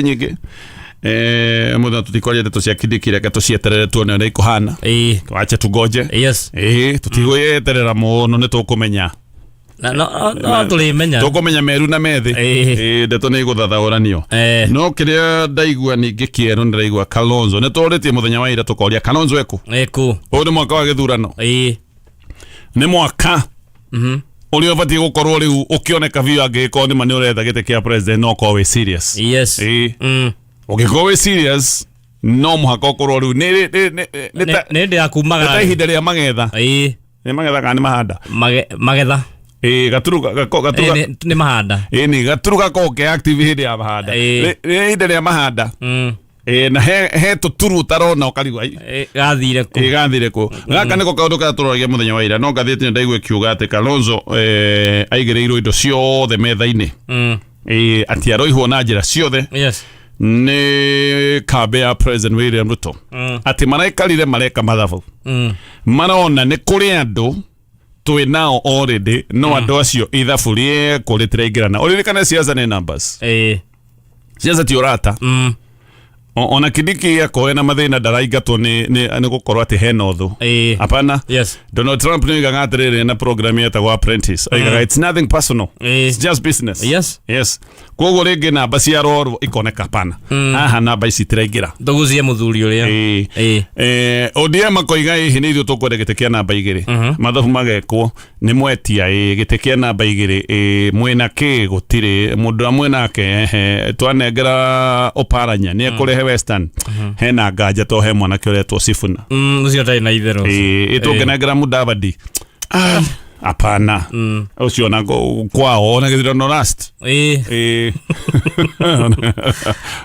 Nyingĩ mũthenya tũtikwaria ndeto cia Kindiki, reke tũcieterere tuone ũrĩa ikũhana. Wache tungoje. Ĩĩ, tũtigwĩterera mũno, nĩ tũkũmenya. Na no tũrĩmenya. Tũkũmenya meru na methĩ. Ĩĩ, ndeto nĩ igũthathaũranio. No kĩrĩa ndaigua ningĩ kĩerũ, ndĩraigua Kalonzo, nĩ tũrĩtie mũthenya wa ira tũkoria Kalonzo ekũ. Ĩkũ. Ũyũ nĩ mwaka wa gĩthurano. Nĩ mwaka ũrĩa ũbatiĩ gũkorwo rĩu ũkĩoneka biũ, angĩgĩkorwo nĩma nĩ ũretha gĩtĩ kĩa president, no ũkorwo wĩ serious. Ĩĩ. Ũngĩkorwo wĩ serious, no mũhaka ũkorwo rĩu nĩ ta Nĩ hĩndĩ ya nĩ kumaga. ta ihinda rĩa magetha. Nĩ magetha kana nĩ mahanda? Magetha. Ĩĩ, gaturu gaturu Nĩ mahanda. Ĩĩ, nĩ gaturu gakoragwo ke active hĩndĩ ya mahanda. Rĩ ihinda rĩa mahanda. Ĩĩ, na he tũturu ũtarona ũkarigwo, "Ai, Gathire kũ?" Ĩ, gathire kũ? Gaka nĩko kaũndũ karĩa tũroragia mũthenya wa ira, no ngathĩti nĩ ndaigua ĩkiuga atĩ Kalonzo aigĩrĩirwo indo ciothe metha-inĩ. Ĩ, atĩ aroihwo na njĩra ciothe nĩ kambĩ ya President William Ruto, atĩ maraikarire mareka mathabu, marona nĩ kũrĩ andũ twĩ nao already, no andũ acio ithabu rĩekwo rĩtiraingĩrana. Ũririkane siasa nĩ numbers. Siasa ti ũrata. Ona Kindiki akorwo na mathĩna, ndaraingatwo nĩ gũkorwo atĩ hena ũthũ. Hapana. Donald Trump nĩ oigaga atĩrĩrĩ, na program yetagwo Apprentice, oigaga, "It's nothing personal, it's just business." Yes, koguo rĩngĩ namba ciarorwo ikoneka, hapana, haha namba ici itiraingĩra. Tũgucie mũthuri ũrĩa. Ĩĩ. ODM akoiga ĩhĩ, nĩ ithuĩ tũkwenda gĩtĩ kĩa namba 2. Mathabu magekwo, nĩ mwetia ĩ gĩtĩ kĩa namba 2, ĩ mwĩna kĩ? Gũtirĩ mũndũ ũrĩa mwĩnake. Ehe, twanengera Ũparanya nĩ ekũrehe Western, hena nganja to he mwanake ũretwo Sifuna. Ũcio ũtarĩ na itherũ. Ĩ tũngĩnengera Mudavadi? Ah, hapana, ũcio ona kwao ona gĩthurano last. Ĩĩ.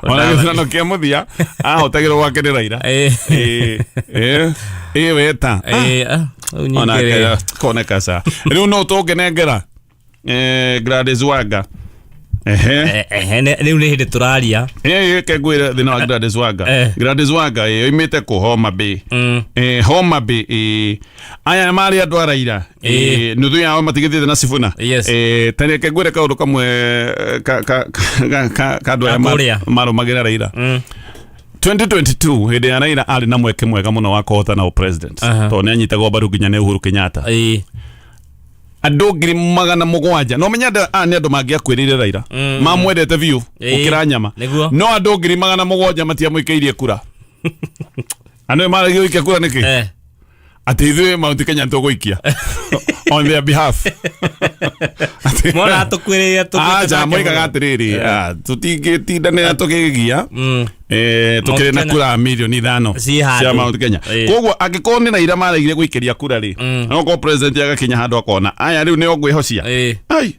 Ona gĩthurano kĩa mũthia ahotagĩrwo gwake nĩ Raila. Ĩĩ. Ĩĩ. Ĩĩ, weta. Ah, rĩu ona nyingĩ rĩ. Koneka ca rĩu no tũngĩnengera Gladys Wanga, ehe. Ehe, rĩu nĩ hĩndĩ tũraria. Ĩĩ, ke ngwĩre thĩna wa Gladys Wanga. Gladys Wanga ĩ oimĩte kũ? Homa Bay. Homa Bay, ĩ aya marĩ andũ a Raila. Nuthu yao matigĩthiĩte na Sifuna. Ta reke ngwĩre kaũndũ kamwe ka andũ aya Ka kũrĩa. marũmagĩra Raila. 2022, hĩndĩ ya Raila arĩ na mweke mwega mũno wa kũhotana president, tondũ nĩ anyitagwo mbaru nginya nĩ Uhuru Kenyatta. Andũ 700,000, no menya andũ aya nĩ andũ mangĩakuĩrĩire Raila, mamwendete biũ gũkĩra nyama. No andũ 700,000 matiamũikĩirie kura. Andũ maragia gũikia kura nĩkĩ? Atĩ ithuĩ Mount Kenya tũgũikia on their behalf. Mona tũkuĩrĩire tũkuĩte Aca nake moigaga mũno. atĩrĩrĩ, tũtingĩtindanĩra tũkĩgia tũkĩrĩ Mount na Kenya- kura 5 milioni Ciĩ handũ. cia Mount Kenya. Koguo angĩkorwo nĩ Raila maregire gũikĩria kura rĩ, no korwo president agakinya handũ akona aya rĩu nĩo ngwĩhocia. Ai,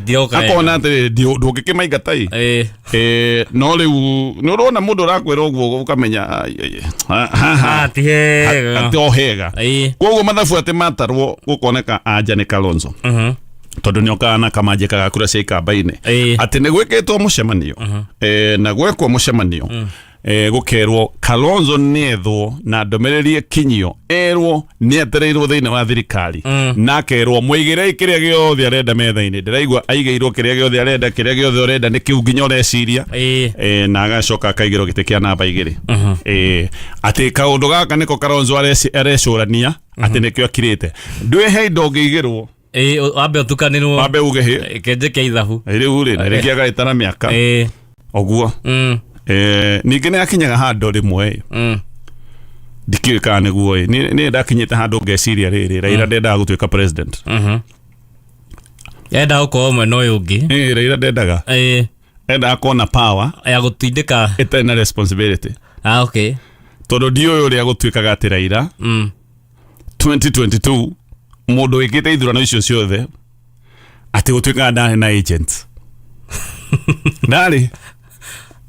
Ndioka wega. Akona atĩrĩrĩ, ndũngĩkĩmaingata ĩ. No rĩu nĩ ũrona mũndũ ũrakwĩra ũguo ũkamenya ai, ai, haha Ah, ti hega. atĩ o hega. Koguo mathabu atĩ matarwo gũkoneka anja nĩ Kalonzo, tondũ nĩ okaga na kamanjĩka ga kura cia ikamba-inĩ. Atĩ nĩ gwĩkĩtwo mũcemanio, na gwekwo mũcemanio, gũkerwo Kalonzo nĩ ethwo na ndũmĩrĩri ĩkinyio, erwo nĩ etereirwo thĩinĩ wa thirikari, na akerwo mũigĩrei kĩrĩa gĩothe arenda metha-inĩ. Ndĩraigua aigĩirwo kĩrĩa gĩothe arenda, kĩrĩa gĩothe ũrenda nĩ kĩu nginya ũreciria. Na agacoka akaigĩrwo gĩtĩ kĩa namba 2. Atĩ kaũndũ gaka nĩko Kalonzo arecũrania atĩ nĩkĩo akirĩte. Ndwĩhe indo ũngĩigĩrwo. Wambe ũtukanĩrwo. Wambe uge hĩ. Kĩnjĩke ithabu. Rĩu rĩ, na rĩngĩ agagĩtara mĩaka ũguo. Ningĩ nĩ akinyaga handũ rĩmwe ĩ, ndikĩũĩ kana nĩguo ĩ, niĩ ndakinyĩte handũ ngeciria rĩrĩ, Raila ndendaga gũtuĩka president. Enda gũkorwo mwena ũyũ ũngĩ. Raila ndendaga, endaga kuona power ya gũtindĩka ĩtarĩ na responsibility. Ah, okay. Tondũ ndiũĩ ũrĩa gũtuĩkaga atĩ Raila 2022, mũndũ wĩkĩte ithurano icio ciothe, atĩ gũtuĩkaga ndarĩ na agent, ndarĩ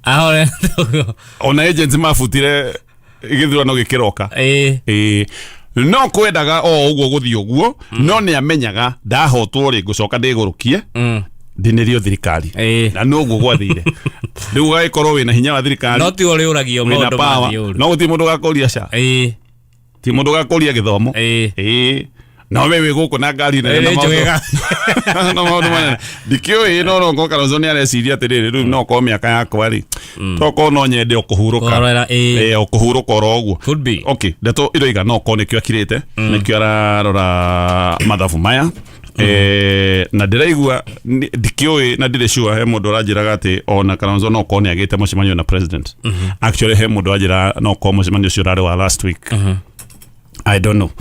Ahore. Ona agents mabutire gĩthurano gĩkĩroka. Ĩĩ, no kwendaga o ũguo gũthiĩ ũguo, no nĩ amenyaga ndahotwo rĩ, ngũcoka ndĩgũrũkie, ndinĩrio thirikari. Na noguo gwathire, rĩu ũgagĩkorwo wĩna hinya wa thirikari. No tiwe ũrĩũragio wĩna maũndũ power mathiĩ ũru. No gũtirĩ mũndũ ũgakũria ca, ti mũndũ ũgakũria gĩthomo. Ĩĩ. No we wĩ gũkũ na ngari nene na Ĩrĩ maũndũ- njũgĩga. na maũndũ manene. Ndikĩũĩ, no no korwo Kalonzo nĩ areciria atĩrĩrĩ, rĩu no korwo mĩaka yakwa rĩ, tokorwo no nyende o kũhurũka. Kũhorera, ĩĩ. O kũhurũka oro ũguo. Could be. Okay, ndeto iroiga no korwo nĩkĩo akirĩte, nĩkĩo ararora mathabu maya. Na ndĩraigua ndikĩũĩ na ndirĩ sure, he mũndũ ũranjĩraga atĩ ona Kalonzo no korwo nĩ agĩte mũcemanio na president. Actually, he mũndũ ũranjĩra no korwo mũcemanio ũcio ũrarĩ wa last week. I don't know.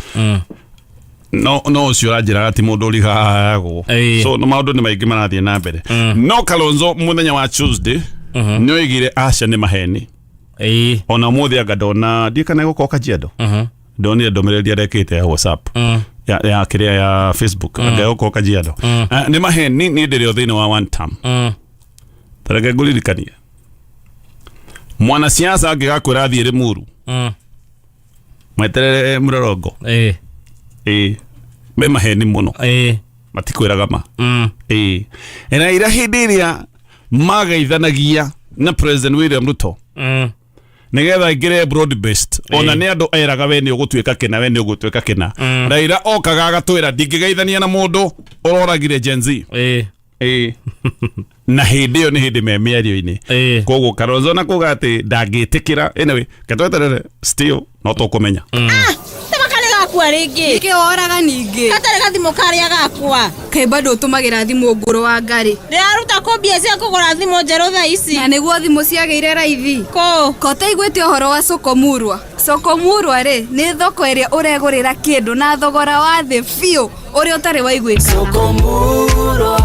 No ũcio ũranjĩraga ti mũndũ ũrigagwo. So no maũndũ nĩ maingĩ marathiĩ na mbere, no Kalonzo mũthenya wa Tuesday nĩ oigire aca, nĩ maheni. Ona ũmũthĩ anga ndona, ndiĩ kana gũkorwo Kajiado, ndonire ndũmĩrĩri arekĩte ya WhatsApp, ya kĩrĩa, ya Facebook, anga gũkorwo Kajiado. Ah, nĩ maheni, niĩ ndĩrĩ o thĩinĩ wa one term. Tareke ngũririkanie, mwanasiasa angĩgakwĩra athiĩ Limuru, mweterere mũrorongo. Ĩĩ, me maheni mũno. Matikwĩraga ma. Ĩĩ, Raila hĩndĩ ĩrĩa mageithanagia na President William Ruto nigetha aingĩre broad based, ona nĩ andũ eraga we nĩ ũgũtuĩka kĩna, we nĩ ũgũtuĩka kĩna. Raila okaga agatwĩra ndingĩgeithania na mũndũ ũroragire Gen Z. Ĩĩ, na hĩndĩ ĩyo nĩ hĩndĩ me mĩario-inĩ. Koguo Kalonzo na kuga atĩ ndangĩtĩkĩra, anyway, ketweterere, still no tũkũmenya. Tama karĩ gakua rĩngĩ. Nĩkĩ woraga ningĩ? Gatarĩ gathimũ karĩa gakwa. Kaĩ bado ũtũmagĩra thimũ ngũrũ wa ngarĩ? Ndĩraruta kũ mbia cia kũgũra thimũ njerũ thaa ici? Na nĩguo thimũ ciagĩire raithi. Kũ? Ko taiguĩte ũhoro wa Soko Murwa? Soko Murwa rĩ, nĩ thoko ĩrĩa ũregũrĩra kĩndũ na thogora wa thĩ biũ ũrĩa ũtarĩ waiguĩka. Soko Murwa,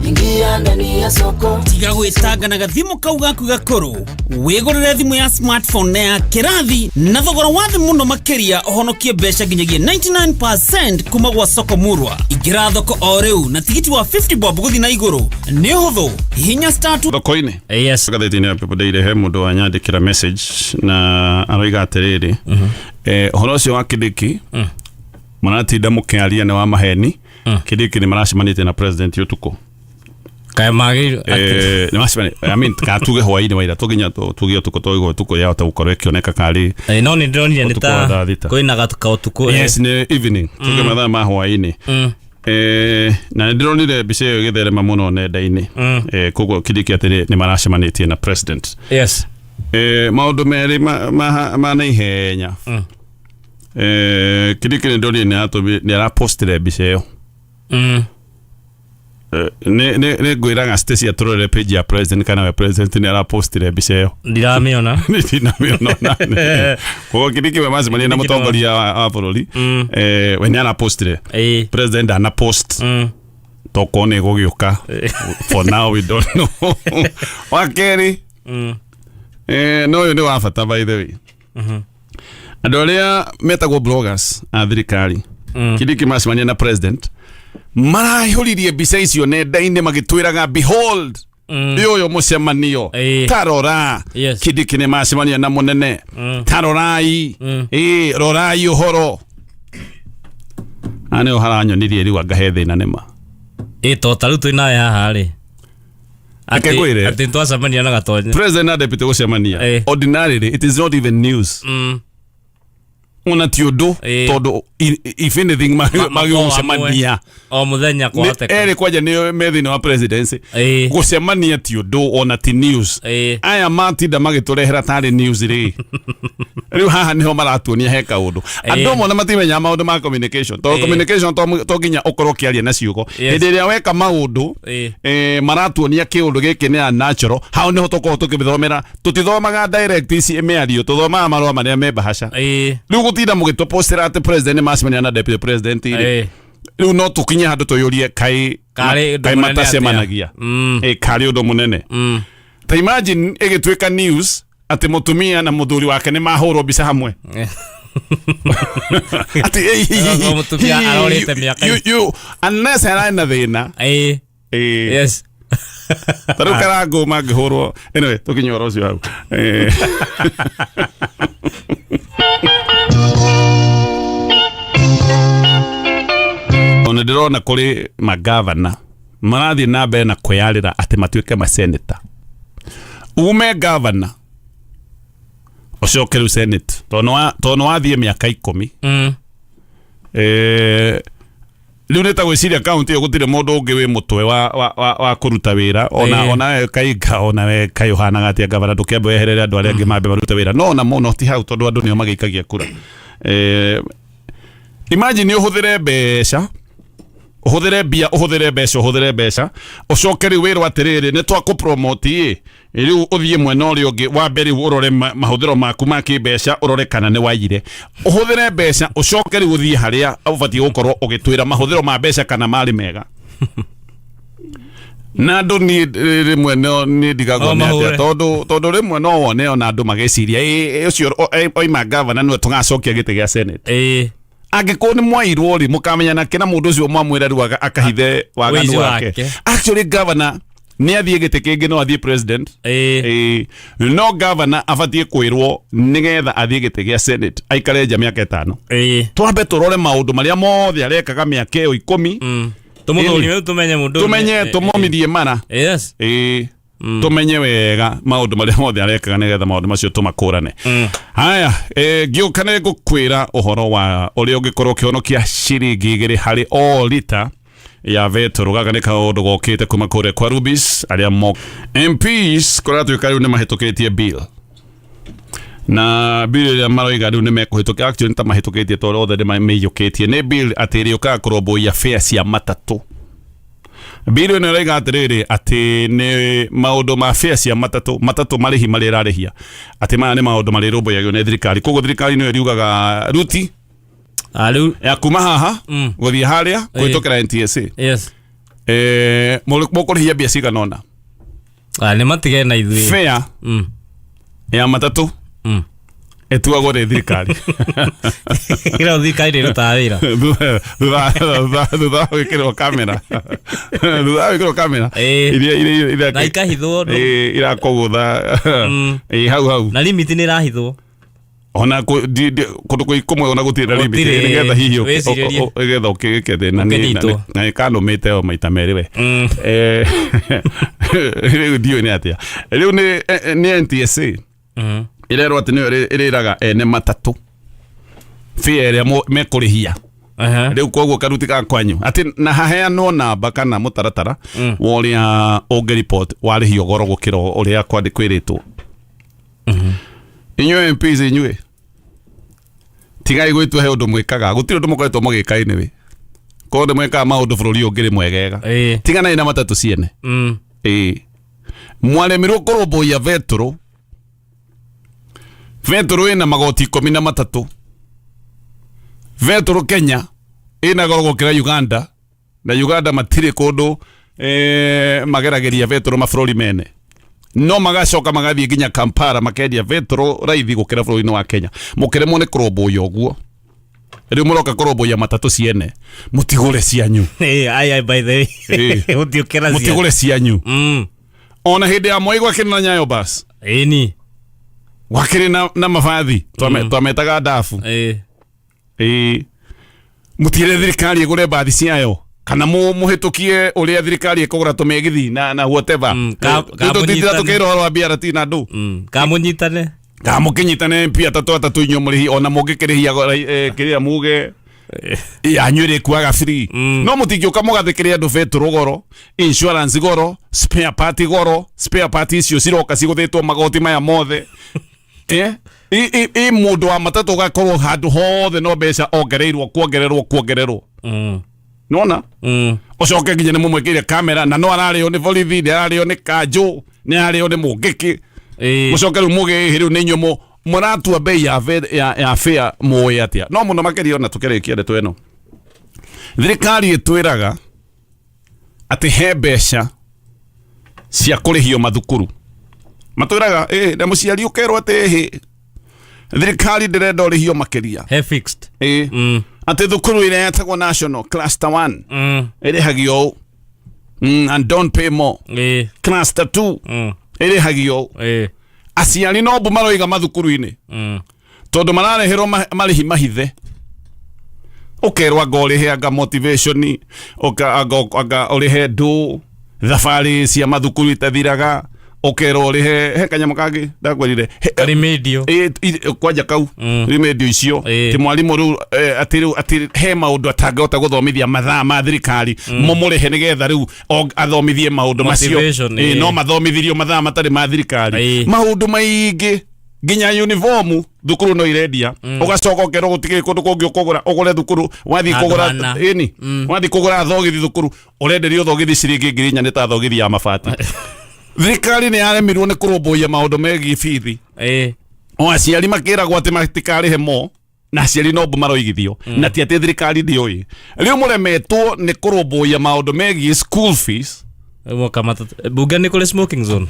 ingia ndani ya soko. Tiga gwĩtanga na gathimũ kau gaku gakũrũ, wĩgũrĩre thimũ ya smartphone na ya kĩrathi na thogora wa thĩ mũno makĩria, ũhonokie mbeca nginyagia 99% kuma gwa Soko Murwa. Ingĩra thoko o rĩu na tigiti wa 50 bob gũthiĩ na igũrũ. Nĩ ũhũthũ, hihinya star 2 Thoko-inĩ. Ngathĩti-inĩ ya People Daily he mũndũ wanyandĩkĩra message na aroiga atĩrĩrĩ, ũhoro ũcio wa Kindiki mũratinda mũkĩaria nĩ wa maheni. Kindiki nĩ maracemanĩtie na president ũtukũ. Kaĩ magĩrĩirwo Nĩ macemania, I mean, kana tuge hwaĩ-inĩ wa ira, tũnginya tuge ũtukũ, tũigua ũtukũ yahota gũkorwo ĩkĩoneka karĩ No nĩ ndĩronire nĩ ũtukũ wa ta thaa 6. Kwĩna kaũtukũ. Yes, nĩ evening, tuge mathaa ma hwaĩ-inĩ. Na nĩ ndĩronire mbica ĩyo ĩgĩtherema mũno nenda-inĩ. Koguo Kindiki atĩ nĩ maracemanĩtie na president. Maũndũ merĩ ma na ihenya. Kindiki nĩ ndonire nĩ arapostire mbica ĩyo. Nĩ ngwĩraga Stacy atũrorere page ya president kana we president nĩ arapostire mbica ĩyo. Ndiramĩona. Ndinamĩona nani. Koguo Kindiki we macemania na mũtongoria wa bũrũri. We nĩ arapostire. President ana post. Tokorwo nĩ gũgĩũka, for now we don't know. Wa kerĩ, no ũyũ nĩ wa bata, by the way, andũ arĩa metagwo bloggers a thirikari, Kindiki macemania na president maraihũririe mbica icio nenda-inĩ magĩtwĩraga, "Behold, ĩ ũyũ mũcemanio." Ta rora. Kindiki nĩ macemania na mũnene. Ta rorai, ĩ rorai ũhoro a nĩho haranyonirie rĩu anga he thĩna nĩma. Ĩ, to ta rĩu twĩ nawe haha rĩ. Reke ngwĩre. Atĩ twacemania na Gatonye. President na deputy gũcemania, ordinarily it is not even news. Ona ti ũndũ, tondũ if anything magĩgũcemania o mũthenya kwahoteka. Erĩ kwanja nĩ me thĩinĩ wa presidency. Gũcemania ti ũndũ, ona ti news. Aya matinda magĩtũrehera tarĩ news rĩ, rĩu haha nĩho maratuonia he kaũndũ. Andũ amwe na matimenyaga maũndũ ma communication, tondũ communication to nginya ũkorwo ũkĩaria na ciugo. Hĩndĩ ĩrĩa weka maũndũ, maratuonia kĩũndũ gĩkĩ nĩ unnatural, hau nĩho tũkorwo tũkĩthomera. Tũtithomaga direct ici mĩario, tũthomaga marũa marĩa me bahaca. Rĩu gũtinda mũgĩtũpostera atĩ president nĩ macemania na deputy president rĩ, rĩu no tũkinye handũ tũyũrie kaĩ Karĩ ũndũ kaĩ mũnene matacemanagia. atĩa? Karĩ ũndũ mũnene. Ta imagine ĩgĩtuĩka news atĩ mũtumia na mũthuri wake nĩ mahũrwo mbica hamwe atĩ Okorwo mũtumia arorĩte mĩaka unless ararĩ na thĩna. Ta rĩu Karangũ mangĩhũrwo, anyway, tũkinye ũhoro ũcio hau. Ona ndĩrona kũrĩ magavana marathiĩ na mbere na kwĩyarĩra atĩ matuĩke maseneta. Ume gavana ũcoke rĩu senate, tondũ nĩ wathiĩ mĩaka 10. Rĩu nĩ ta gwĩciria kaunti ĩyo gũtirĩ mũndũ ũngĩ wĩ mũtwe wa kũruta wĩra ona ona we kainga ona we kaĩ ũhanaga atĩa gavana ndũkĩambe weherere andũ arĩa angĩ mambe marute wĩra no ona mũno ti hau tondũ andũ nĩo magĩikagia kura. Imagine ũhũthĩre mbeca, ũhũthĩre mbia, ũhũthĩre mbeca, ũhũthĩre mbeca, ũcoke rĩu wĩrwo atĩrĩrĩ, nĩ twakũpromote ĩ, rĩu ũthiĩ mwena ũrĩa ũngĩ, wambe rĩu ũrore mahũthĩro maku ma kĩmbeca, ũrore kana nĩ waiyire. Ũhũthĩre mbeca, ũcoke rĩu ũthiĩ harĩa ũbatiĩ gũkorwo ũgĩtwĩra mahũthĩro ma mbeca kana marĩ mega. Na andũ niĩ rĩmwe no niĩ ndigagwo No nĩ atĩa mahũre. tondũ rĩmwe no wone ona andũ magĩciria ĩ ũcio oima gavana nĩwe tũgacokia gĩtĩ gĩa senate. Angĩkorwo nĩ mwairwo rĩ, mũkamenya nake na mũndũ ũcio mwamwĩra rĩu akahithe waganu Ũici wake. wake. Actually governor nĩ athiĩ gĩtĩ kĩngĩ, no athiĩ president. No governor abatiĩ kwĩrwo nĩgetha athiĩ gĩtĩ gĩa senate aikare nja mĩaka 5. Twambe tũrore maũndũ marĩa mothe arekaga mĩaka ĩyo 10. Tũmũthũrime tũmenye mũndũ ũyũ. Tũmenye tũmomithie mara. Tũmenye wega maũndũ marĩa mothe arekaga nĩgetha maũndũ macio tũmakũrane. Haya, ngĩũka nĩ ngũkwĩra ũhoro wa ũrĩa ũngĩkorwo ũkĩhonokia ciringi 2 harĩ o lita ya betũrũ. Gaka nĩ kaũndũ gokĩte kuma kũrĩa kwa Rubis arĩa mo MPs kũratuĩka rĩu nĩ mahĩtũkĩtie bill, na bill ĩrĩa maroiga rĩu nĩ mekũhĩtũkia, actually nĩ ta mahĩtũkĩtie tondũ othe nĩ maiyũkĩtie, nĩ bill atĩ ĩrĩũkaga kũrũmbũiya fare cia matatũ. Bill ĩno ĩroiga atĩrĩrĩ, atĩ nĩ maũndũ ma fare cia matatũ, matatũ marĩhi marĩa ĩrarĩhia, atĩ maya nĩ maũndũ marĩrũmbũyagio nĩ thirikari. Koguo thirikari nĩyo ĩriugaga ruti Rĩu ya kuma haha gũthiĩ harĩa kũhĩtũkĩra NTSA. Mũkũrĩhia mbia cigana ũna. Nĩ matige na ithuĩ. Fare ya matatũ ĩtuagwo nĩ thirikari. Ĩra thirikari nĩ ĩrutaga wĩra. Thutha wa gwĩkĩrwo kamera, thutha wa gwĩkĩrwo kamera iria Na ikahithwo. Irakũgũtha hau hau. Na limit nĩ ĩrahithwo. Ona kũndũ kũmwe ona gũtirĩ na limit. Gũtirĩ. Nĩgetha hihi Wĩcirĩrie. nĩgetha ũkĩgĩke thĩna Ũkĩnyitwo. Na ĩkanũmĩte o maita merĩ we. Rĩu ndiũĩ nĩ atĩa rĩu nĩ NTSA ĩrerwo atĩ nĩyo ĩrĩraga ene matatũ fare ĩrĩa mekũrĩhia. Rĩu koguo karuti ka kwanyu atĩ na haheanwo namba kana mũtaratara wa ũrĩa ũngĩ warĩhio goro gũkĩra ũrĩa kwĩrĩtwo. Inyuĩ MPs, inyuĩ tigai gwĩtua he ũndũ mwĩkaga, gũtirĩ ũndũ mũkoretwo mũgĩka. Anyway, korwo nĩ mwĩkaga maũndũ bũrũri ũyũ ũngĩrĩ mwegega. Tiganai na matatũ ciene. Mwaremirwo kũrũmbũiya betũrũ. Betũrũ ĩna magoti 13. Betũrũ Kenya ĩna goro gũkĩra Uganda, na Uganda matirĩ kũndũ mageragĩria betũrũ mabũrũri mene, no magacoka magathiĩ nginya Kampala makendia betũrũ raithi gũkĩra bũrũri-inĩ wa Kenya. Mũkĩremwo nĩ kũrũmbũiya ũguo, rĩu mũroka kũrũmbũiya matatũ ciene. Mũtigũre cianyu. Ai ai, by the way. Mũtiũkĩra. Mũtigũre cianyu. Ona hĩndĩ ya Moi gwakĩrĩ na Nyayo Bus. Gwakĩrĩ na mabathi twametaga ndabu. Mũtigĩre thirikari ĩgũre bathi ciayo kana mũhĩtũkie ũrĩa thirikari ĩkũgũra tũmĩgithi na whatever. Tũtindĩra tũkĩra ũhoro wa BRT na andũ. Kamũnyitane. Kamũkĩnyitane MP atatũ atatũ inyuĩ mũrĩhi, ona mũngĩkĩrĩhia kĩrĩa muge yanyu ĩrĩkuaga free, no mũtingĩũka mũgathĩkĩre andũ betũrũ goro, insurance goro, spare part goro. Spare part icio ciroka cigũthĩtwo magoti maya mothe. I mũndũ wa matatũ ũgakorwo handũ hothe no mbeca ongereirwo, kuongererwo, kuongererwo. Nona ũcoke nginya nĩ mũmwĩkĩire kamera na no ararĩo nĩ borithi, nĩ ararĩo nĩ kanjũ, nĩ ararĩo nĩ mũngĩkĩ. Mũcoke rĩu mũgĩ rĩu nĩ inyuĩ mũratua bei ya fare mũĩ atĩa? No mũno makĩria ona tũkĩrĩkia ndeto ĩno, thirikari ĩtwĩraga atĩ he mbeca cia kũrĩhio mathukuru. Matwĩraga na mũciari ũkerwo atĩ ĩhĩ, thirikari ndĩrenda ũrĩhio makĩria. He fixed. Atĩ thukuru ĩrĩa yetagwo national cluster 1 ĩrĩhagio ũũ, and don't pay more. Cluster 2 ĩrĩhagio ũũ. Aciari no mbu maroiga mathukuru-inĩ tondũ marareherwo marĩhi mahithe. Ũkerwo anga ũrĩhe anga motivation, anga ũrĩhe ndũ thabarĩ cia mathukuru itathiraga. Ũkerwo ũrĩhe he kanyamũ kangĩ ndakwĩrire. Remedial. Kwanja kau remedial icio. Ti mwarimũ rĩu, atĩ rĩu atĩ he maũndũ atangĩhota gũthomithia mathaa ma thirikari, mũmũrĩhe nĩgetha rĩu athomithie maũndũ macio. Motivation. No mathomithirio mathaa matarĩ ma thirikari. Maũndũ maingĩ, nginya uniform thukuru no irendia, ũgacoka ũkerwo gũtikĩrĩ kũndũ kũngĩ ũkũgũra, ũgũre thukuru wathiĩ Handũ kũgũra. hana. Ĩni wathiĩ kũgũra thogithi thukuru, ũrenderio thogithi ciringi 4,000, nĩ ta thogithi ya mabati. Thirikari nĩ yaremirwo nĩ kũrũmbũiya maũndũ megiĩ bithi. O aciari makĩragwo atĩ matikarĩhe mo, na aciari no mbu maroigithio, na ti atĩ thirikari ndĩũĩ. Rĩu mũremetwo nĩ kũrũmbũiya maũndũ megiĩ school fees. Mwaka matatũ bunge nĩ kũrĩ smoking zone.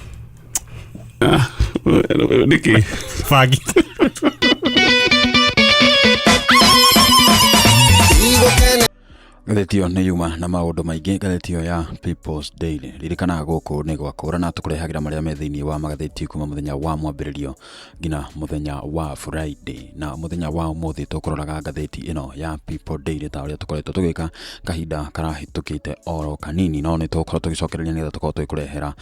Nĩkĩ? Bangi. Ngathĩti ĩyo nĩ yuma na maũndũ maingĩ, ngathĩti ĩyo ya People's Daily. Ririkana gũkũ nĩ gwakũrana tũkũrehagĩra marĩa me thĩinĩ wa magathĩti kuma mũthenya wa mwambĩrĩrio nginya mũthenya wa Friday. Na mũthenya wa ũmũthĩ tũkũroraga ngathĩti ĩno ya People Daily ta ũrĩa tũkoretwo tũgĩka kahinda karahĩtũkĩte oro kanini, no nĩ tũgũkorwo tũgĩcokereria nĩgetha tũkorwo tũgĩkũrehera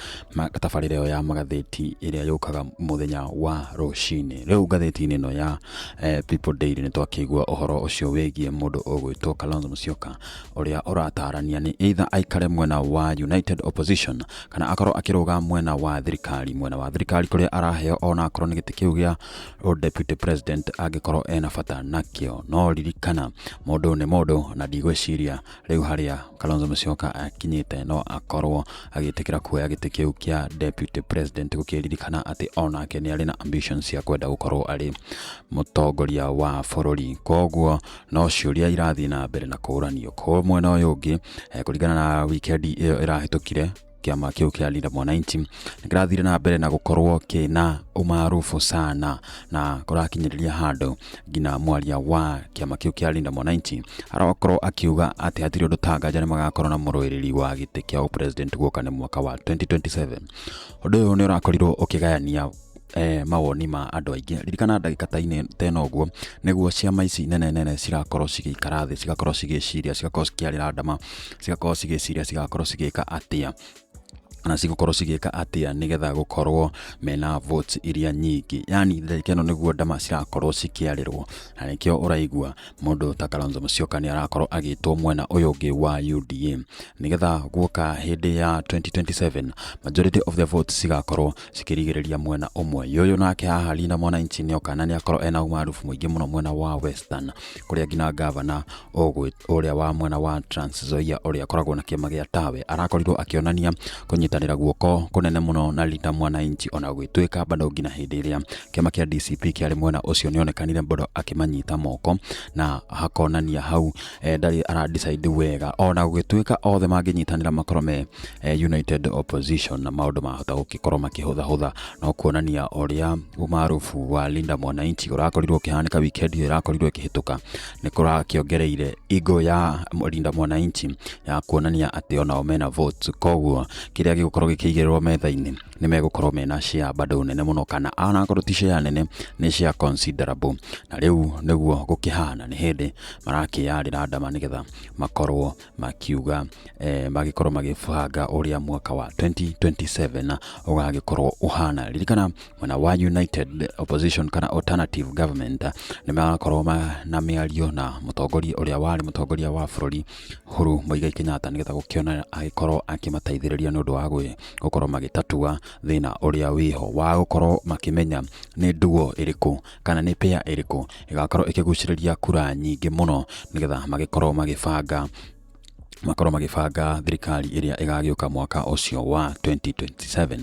tabarĩra ĩyo ya magathĩti ĩrĩa yũkaga mũthenya wa rũcinĩ. Rĩu ngathĩti-inĩ ĩno ya People Daily nĩ twakĩigua ũhoro ũcio wĩgiĩ mũndũ ũgwĩtwo Kalonzo Musyoka, ũrĩa ũratarania nĩ either aikare mwena wa United Opposition kana akorwo akĩrũga mwena wa thirikari, mwena wa thirikari kũrĩa araheo ona akorwo nĩ gĩtĩ kĩu gĩa deputy president angĩkorwo ena bata nakĩo. No ririkana mũndũ nĩ mũndũ, na ndigwĩciria rĩu harĩa Kalonzo Musyoka akinyĩte no akorwo agĩtĩkĩra kuoya gĩtĩ kĩu kĩa deputy president, gũkĩririkana atĩ onake nĩ arĩ na ambitions cia kwenda gũkorwo arĩ mũtongoria wa bũrũri. Koguo no ciũria irathiĩ na mbere na kũũranio. Kwa mwena ũyũ ũngĩ, kũringana na weekend ĩyo ĩrahĩtũkire, kĩama kĩu kĩa Linda Mwananchi nĩ kĩrathire na mbere na gũkorwo kĩna umaarufu sana, na kũrakinyĩrĩria handũ nginya mwaria wa kĩama kĩu kĩa Linda Mwananchi arakorwo akiuga atĩ hatirĩ ũndũ Tanganja nĩ magakorwo na mũrũĩrĩri wa gĩtĩ kĩa president guoka nĩ mwaka wa 2027. Ũndũ ũyũ nĩ ũrakorirwo ũkĩgayania mawoni ma andũ aingĩ. Ririkana ndagĩka ta ĩno ũguo nĩguo ciama ici nene nene cirakorwo cigĩikara thĩ, cigakorwo cigĩciria, cigakorwo cikĩarĩra ndama, cigakorwo cigĩciria cigakorwo cigĩka atĩa na cigũkorwo cigĩka atĩa nĩgetha gũkorwo mena votes iria nyingĩ. Yani ndagĩka ĩno nĩguo ndama cirakorwo cikĩarĩrwo, na nĩkĩo ũraigua mũndũ ta Kalonzo Musyoka nĩ arakorwo agĩtwo mwena ũyũ ũngĩ wa UDA, nĩgetha guoka hĩndĩ ya 2027 majority of the votes cigakorwo cikĩrigĩrĩria mwena ũmwe. Ũyũ nake haha Linda Mwananchi nĩoka na nĩakorwo ena umaarufu mũingĩ mũno mwena wa Western, kũrĩa nginya gavana ũrĩa wa mwena wa Trans Nzoia ũrĩa akoragwo na kĩama gĩa Tawe arakorirwo akĩonania kũnyitanĩra guoko kũnene mũno na Linda Mwananchi, ona gũgĩtuĩka bado nginya hĩndĩ ĩrĩa kĩama kĩa DCP kĩarĩ mwena ũcio nĩonekanire bado akĩmanyita moko, na hakonania hau ndarĩ ara decide wega, ona gũgĩtuĩka othe mangĩnyitanĩra makorwo me United Opposition na maũndũ mahota gũgĩkorwo makĩhũthahũtha. No kuonania ũrĩa umaarufu wa Linda Mwananchi ũrakorirwo ũkĩhanĩka weekend ĩyo ĩrakorirwo ĩkĩhĩtũka nĩ kũrakĩongereire ego ya Linda Mwananchi ya kuonania atĩ onao mena votes. Koguo kĩrĩa gĩgũkorwo gĩkĩigĩrĩrwo metha-inĩ nĩ megũkorwo mena share bado nene mũno, kana onakorwo ti share nene, nĩ share considerable. Na rĩu nĩguo gũkĩhana nĩ hĩndĩ marakĩyarĩra ndama nĩgetha makorwo makiuga magĩkorwo magĩbanga ũrĩa mwaka wa 2027 ũgagĩkorwo ũhana. Ririkana mwena wa United Opposition kana Alternative Government nĩ marakorwo na mĩario na mũtongoria ũrĩa warĩ mũtongoria wa bũrũri Uhuru Muigai Kenyatta, nĩgetha gũkĩona agĩkorwo akĩmateithĩrĩria nĩ ũndũ wa gũkorwo magĩtatua thĩna ũrĩa wĩho wa gũkorwo makĩmenya nĩ duo ĩrĩkũ kana nĩ pair ĩrĩkũ ĩgakorwo ĩkĩgucĩrĩria kura nyingĩ mũno, nĩgetha magĩkorwo magĩbanga, makorwo magĩbanga thirikari ĩrĩa ĩgagĩũka mwaka ũcio wa 2027.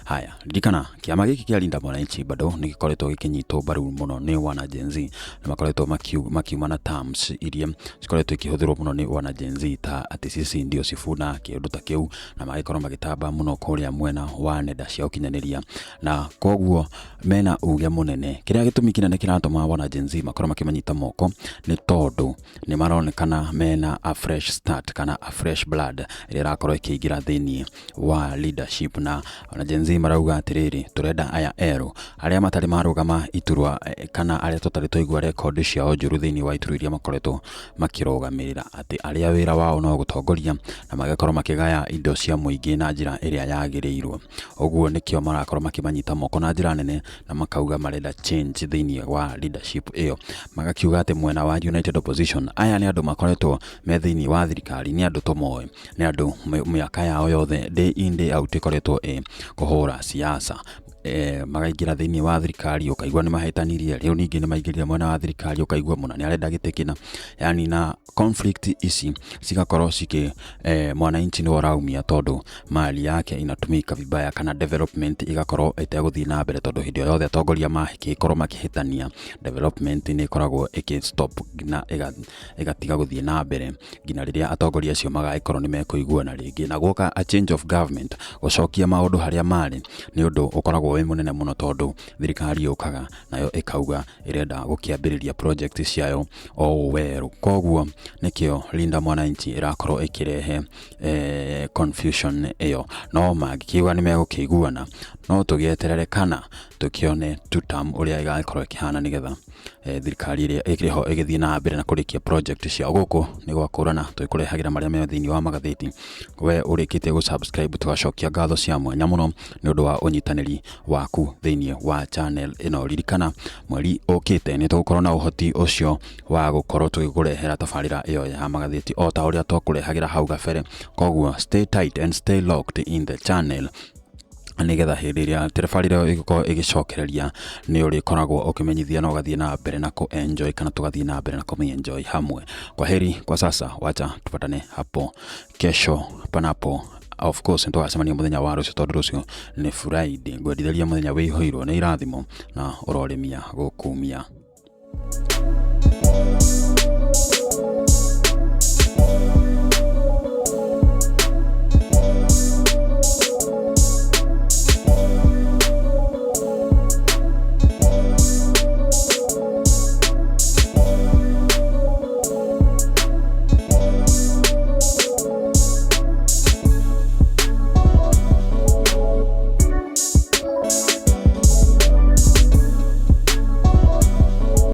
Haya, ririkana kĩama gĩkĩ kĩa Linda Mwananchi bado nĩ gĩkoretwo gĩkĩnyitwo mbaru mũno nĩ wana Gen Z, nĩ makoretwo makiuma na terms iria cikoretwo ikĩhũthĩrwo mũno nĩ wana Gen Z ta atĩ sisi ndio Sifuna, kĩũndũ ta kĩu, na magĩkorwo magĩtamba mũno kũrĩa mwena wa nenda cia ũkinyanĩria, na koguo mena uge mũnene. Kĩrĩa gĩtũmi kĩnene kĩratũma wana Gen Z makorwo makĩmanyita moko nĩ tondũ nĩ maronekana mena a fresh start kana Kana a fresh blood ĩrĩa ĩrakorwo ĩkĩingĩra thĩinĩ wa leadership. Na ona Gen Z marauga atĩrĩrĩ, tũrenda aya erũ arĩa matarĩ marũgama iturwa, kana arĩa tũtarĩ twaigua rekondi ciao njũru thĩinĩ wa iturwa iria makoretwo makĩrũgamĩrĩra, atĩ arĩa wĩra wao no gũtongoria na magakorwo makĩgaya indo cia mũingĩ na njĩra ĩrĩa yagĩrĩirwo. Ũguo nĩkĩo marakorwo makĩmanyita moko na njĩra nene na makauga marenda change thĩinĩ wa leadership ĩyo. Magakiuga atĩ mwena wa United Opposition, aya nĩ andũ makoretwo me thĩinĩ wa thirikari, nĩ andũ tũmoĩ, nĩ andũ mĩaka yao yothe, day in day out, ĩkoretwo ĩ kũhũra siasa. Magaingĩra thĩinĩ wa thirikari, ũkaigua nĩ mahĩtanirie, rĩu ningĩ nĩ maingĩrire mwena wa thirikari, ũkaigua mũna nĩ arenda gĩtĩ kĩna, yani na conflict ici cigakorwo cikĩ mwananchi nĩwe ũraumia, tondũ mali yake inatumika vibaya kana development igakorwo ĩtegũthiĩ na mbere, tondũ hĩndĩ o yothe atongoria makĩkorwo makĩhĩtania, development nĩ ĩkoragwo ĩkĩ stop na ĩgatiga gũthiĩ na mbere nginya rĩrĩa atongoria acio magagĩkorwo nĩ mekũiguana rĩngĩ. Na gwoka a change of government, gũcokia maũndũ harĩa marĩ nĩ ũndũ ũkoragwo wĩ mũnene mũno, tondũ thirikari yũkaga nayo ĩkauga ĩrenda gũkĩambĩrĩria project ciayo o ũũ werũ. Koguo nĩkĩo Linda Mwananchi ĩrakorwo ĩkĩrehe confusion ĩyo. No mangĩkiuga nĩ megũkĩiguana, no tũgĩeterere kana tũkĩone tutam ũrĩa ĩgagĩkorwo ĩkĩhana, nĩgetha thirikari ĩrĩa ĩkĩrĩ ho ĩgĩthiĩ na mbere na kũrĩkia project ciao. Gũkũ nĩ gwakũrana, tũkũrehagĩra marĩa me thĩinĩ wa magathĩti. We ũrĩkĩtie gũ-subscribe, tũgacokia ngatho cia mwanya mũno nĩ ũndũ wa ũnyitanĩri waku thĩinĩ wa channel ĩno. Ririkana mweri ũkĩte nĩ tũgũkorwo na ũhoti ũcio wa gũkorwo tũgĩkũrehera tabarĩra ĩyo ya magathĩti o ta ũrĩa twakũrehagĩra hau gabere. Koguo stay tight and stay locked in the channel, nĩgetha hĩndĩ ĩrĩa tabarĩra ĩyo ĩgũkorwo ĩgĩcokereria nĩ ũrĩkoragwo ũkĩmenyithia na ũgathiĩ na mbere na kũ-enjoy, kana tũgathiĩ na mbere na kũmĩ-enjoy hamwe. Kwa heri kwa sasa, wacha tupatane hapo kesho, panapo of course nĩtũgacemania mũthenya wa rũciũ, tondũ rũciũ nĩ Friday. Ngwendithĩria mũthenya wĩihũirwo nĩ irathimo na ũrorĩmia gũkumia.